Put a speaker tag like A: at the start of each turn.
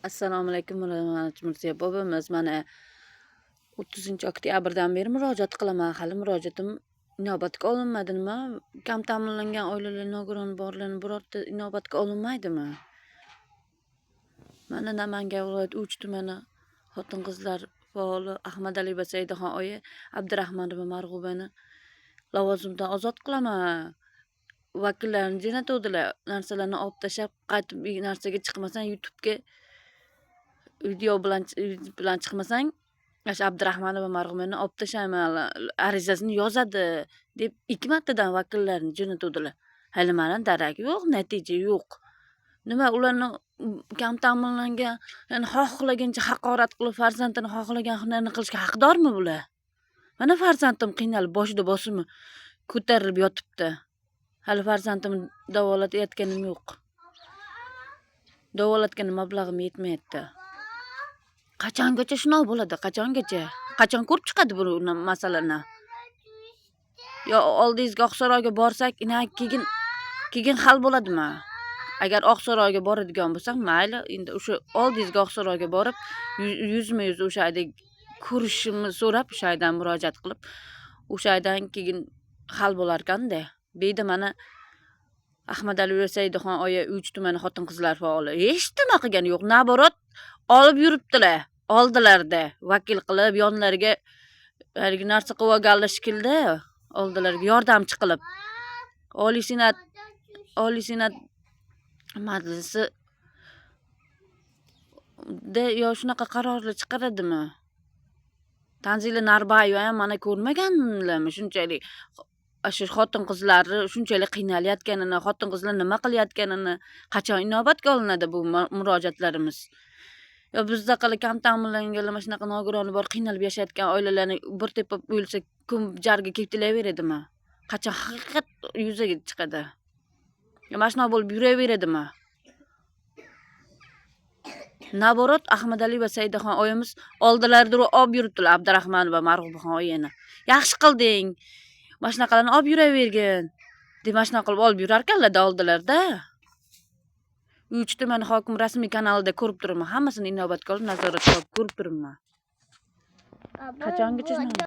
A: Assalomu alaykum, Mirziyo bobamiz. Mana 30-oktyabrdan beri murojaat qilaman. Hali murojaatim inobatga olinmadi. Nima, kam ta'minlangan oilalar, nogiron borlarni birorta inobatga olinmaydimi? Mana Namangan viloyati Uch tumani xotin-qizlar faoli Ahmadaliyeva Saidaxon oyi Abdurahmonova Marg'ubani lavozimdan ozod qilaman. Vakillarni jo'natuvdilar. Narsalarni olib tashlab, qaytib narsaga chiqmasang, YouTube'ga video bilan chiqmasang, shu Abdurahmonova Marg'ubani olib tashlayman, arizasini yozadi deb 2 martadan vakillarni jo'natuvdilar. Hali mana darak yo'q, natija yo'q. Nima, ularni kam ta'minlangan, ya'ni xohlagancha haqorat qilib, farzandini xohlagan hunarini qilishga haqdormi bular? Mana farzandim qiynalib, boshida bosimi ko'tarilib yotibdi. Hali farzandimni davolatayotganim yo'q. Davolatgan mablag'im yetmayapti. Qachongacha shunaqa bo'ladi? Qachongacha? Qachon ko'rib chiqadi bu masalani? Yo oldingizga Oqsaroyga borsak, keyin hal bo'ladimi? Agar Oqsaroyga boradigan bo'lsak, mayli, endi o'sha oldingizga Oqsaroyga borib, yuzma-yuz o'sha yerda ko'rishimni so'rab, o'sha yerdan murojaat qilib, o'sha yerdan keyin hal bo'larkan-da. Bu yerda mana Ahmadaliyeva Saidaxon oyi Uch tumani xotin-qizlar faoli hech nima qilgani yo'q. Наоборот, olib yuribdilar. Oldilarida vakil qilib, yonlariga haligi narsa qilib olganlar shekilli, oldilariga yordamchi qilib. Oliy Senat majlisi da yo shunaqa qarorlar chiqaradimi? Tanzila Norboyeva ham mana ko'rmaganlarmi shunchalik shu xotin-qizlarni shunchalik qiynalayotganini, xotin-qizlar nima qilayotganini, qachon inobatga olinadi bu murojaatlarimiz? Yo bizdaqalar kam ta'minlanganlar, mana shunaqa nogironi bor, qiynalib yashayotgan oilalarni bir tepib o'lsa, jarga ketilaveradimi? Qachon haqiqat yuzaga chiqadi? Yo mana shunaqa bo'lib yuraveradimi? Наоборот, Ahmadaliyeva Saidaxon oyimiz oldilarida olib yuribdilar Abdurahmonova Marg'ubaxon oyini. Yaxshi qilding. Mana shunaqalarni olib yuravergin deb mana shunaqa qilib olib yurarkanlar oldilarida. Uch tuman hokim rasmiy kanalida ko'rib turibman. Hammasini inobatga olib, nazoratga olib ko'rib turibman. Qachongacha shunaqa?